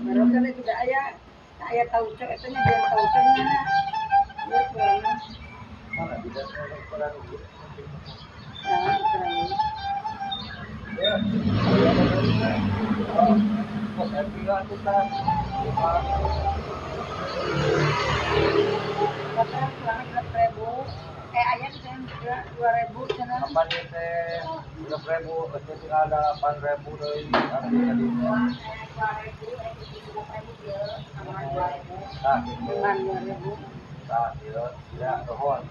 Barusan juga aya aya tauco eta nya jeung tauco nya. Ya kurang. Mana tidak kurang. Ya, kurang. Ya. Oh, saya bilang kita. Bahkan kurang 6.000. Eh aya cenah 2.000 cenah. Kapan teh 6.000, itu tinggal 8.000 deui abdi tadi. Nah, gitu. Cuman 2.000. Nah, ieu ya nuhun.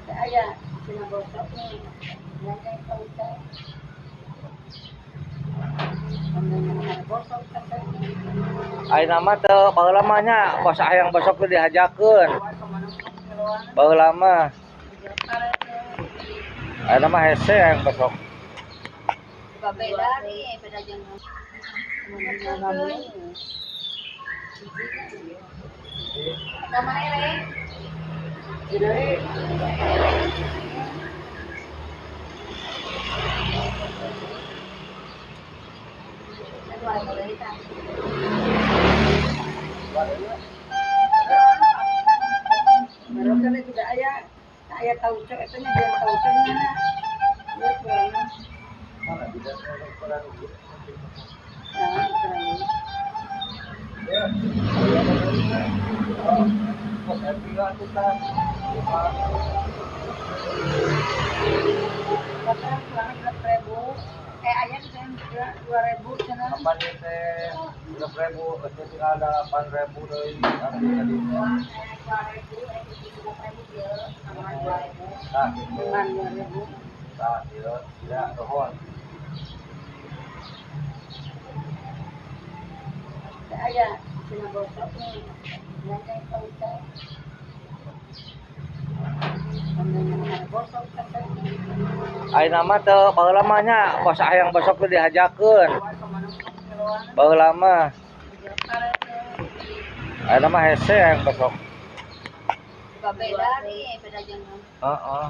Teh aya cenah bosok nih. Yang tauco. Bosok teh. Ayeuna mah teu baheula mah nya bos hayang bosok teh dihajakeun. Baheula mah. Ayeuna mah hese hayang bosok. Beda nih, beda jeung Barusan juga aya aya tauco eta nya jeung tauco nya. Ya kurang. Mana tidak kurang. Ya, kurang. Ya. Oh, saya bilang kita. Bahkan kurang 6.000. Eh aya cenah 2.000 cenah. Kapan teh 6.000, itu tinggal 8.000 deui abdi tadi. Nah, gitu. Cuman 2.000. Nah, ieu ya nuhun. Teh aya cenah bosok nih. Yang tauco. Bosok teh. Ayeuna mah teu baheula mah nya bos hayang bosok teh dihajakeun. Baheula mah. Ayeuna mah hese hayang bosok. Beda nih, beda jeung Heeh.